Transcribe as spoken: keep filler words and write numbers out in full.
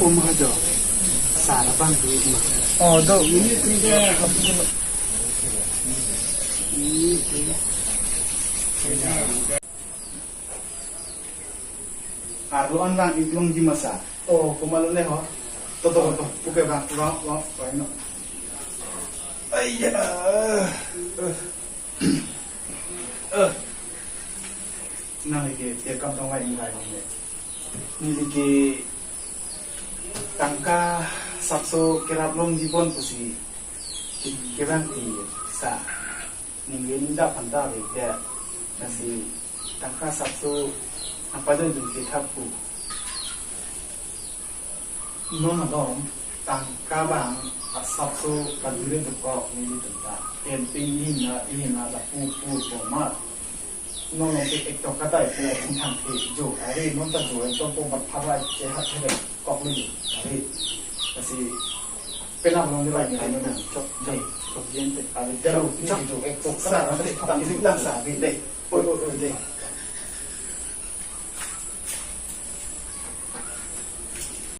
Om hajo. Sar abang dui ma. Oh, do. Arlo an lang iplong di masa. Oh, komatlo ne ho? To, to, to. Oke, bang. Bang, bang, bang, no. Aiya. Eh. Eh. Nang lagi, dia kam tong lain lain ne. Neli ke tangka sapso kerap longji pon pusi kevang ti sa. Ningve ning dak aphanta ave dia. Lasi tangka sapso apa do dun ke thap pu. Non along tangka bang asapso kadure dokok nelitum ta. Camping ihin na, ihin na lapu pu pu ma. Non along ke ek tangka ta ipu thang the jo. Are non ta jo, ek tangka pu bat phara ke hat the kok lo jo. Are. Lasi penap along ni bai ni bai ni chok. Dei. Chok jen te. Are, jalo, chok, chok, ek tangka ta, tang sik lang sa, dei. Oi, oi, oi, dei.